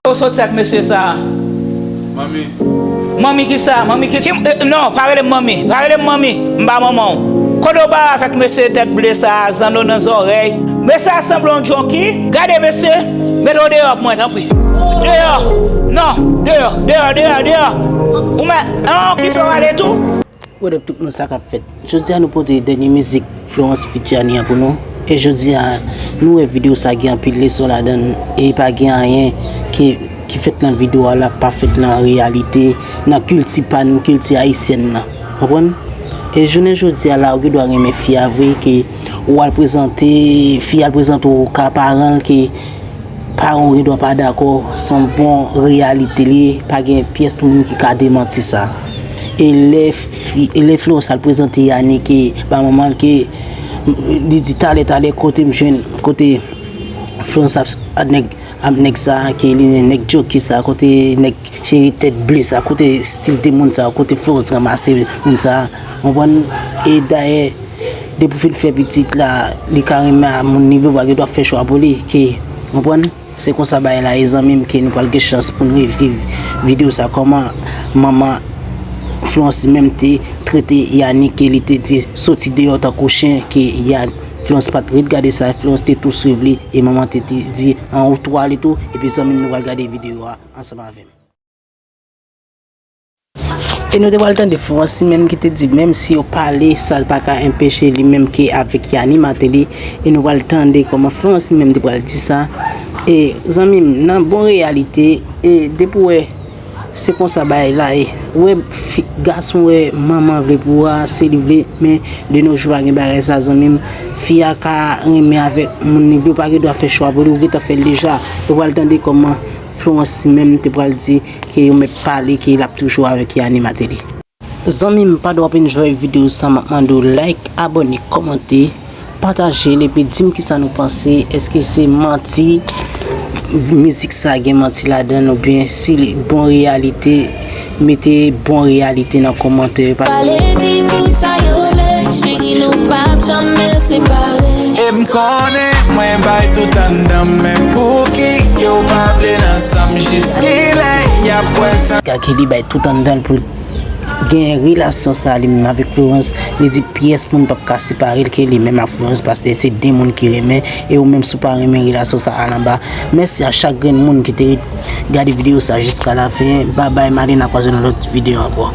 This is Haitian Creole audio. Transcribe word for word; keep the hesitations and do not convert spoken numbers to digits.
Ou soti ak mesye sa a? Manmi. Manmi ki sa? Manmi ki. Ki, eh, non, pa rele m manmi. Pa rele m manmi. M pa manman w. Kote w ba avèk mesye tèt ble sa a, zanno nan zòrèy? Mesye a sanble yon junkie. Gade mesye. Mete w deyò pou mwen, tanpri. Deyò. Non, deyò, deyò, deyò, deyò. Ou mè, an, ki fè w ale tou? What up tout moun, sa k ap fèt? Jodi a nou pote dènye mizik Florence feat Yanni an pou nou. E jodi a nou wè videyo sa gen anpil leson ladan l e pa gen anyen ki, ki fèt nan videyo a la pa fèt nan reyalite, nan kilti pa n, kilti ayisyèn nan. Konprann? E jounen jodi a la ou gen dwa renmen fi a vre ke ou al prezante, fi a al prezante w ka paran l ke paran w gen dwa pa dakò, se yon bon reyalite li ye, pa gen pyès moun ki ka demanti sa. E lè fi, lè Florence al prezante Yanni ke ba manman l ke li di talè talè kote m jwenn, kote Florence ap, ap nèg, ap nèg sa ke li nèg junkie sa, kote nèg cheri tèt ble sa, kote stil de moun sa, kote Florence ranmase moun sa, konprann? E dayè depi w fin fè pitit la, li ka renmen a moun nivo w a, gen dwa fè chwa pou li, ke, konprann? Se konsa bagay la ye zanmi m, ke nou pral gen chans pou n reviv videyo sa, kòman manman Florence menm te trete Yanni, ke li te di soti deyò tankou chen, ke Yanni, Florence pa t ret gade sa, Florence te tou swiv li e manman te, te di an ou tou ale tou, epi zanmi m nou pral gade videyo a ansanm avè m. E nou te pral tande Florence li menm ki te di menm si yo pale sa l pa ka enpeche li menm ke avèk Yanni Martelly. E nou pral tande kòman Florence li menm te pral di sa. E zanmi m, nan bon reyalite, e depi w wè se konsa bagay la ye. Ou wè fi, gason wè manman vle pou a, se li vle, men de nos jours pa gen bagay sa zanmi m. Fi a ka renmen avèk moun li vle, ou pa gen dwa fè chwa pou li, ou gentan fè l deja. Ou pral tande kòman Florence li menm te pral di ke yo mèt pale, ke l ap toujou avèk Yanni Martelly. Zanmi m, pandan w ap enjoy videyo sa, m ap mande w like, abòne, kòmante, pataje l epi di m kisa nou panse. Èske se manti? Mizik sa gen manti ladan l oubyen si li bon reyalite? Mete bon reyalite nan kòmantè yo. Pale di tout sa yo vle, cheri nou p ap janm separe. E m konnen mwen bay tout anndan m, men pouki yo pa vle n ansanm? Jiskilè y ap wè sa? Gade li bay tout anndan l pou l genyen relasyon sa li menm avèk Florence. Li di pyès moun p ap ka separe l ke li menm ak Florence, paske se de moun ki renmen. E ou menm si w pa renmen relasyon sa, al anba. Mèsi a chak grenn moun ki te ret gade videyo sa jiska lafen. Babay, m ale, n a kwaze nan lòt videyo ankò.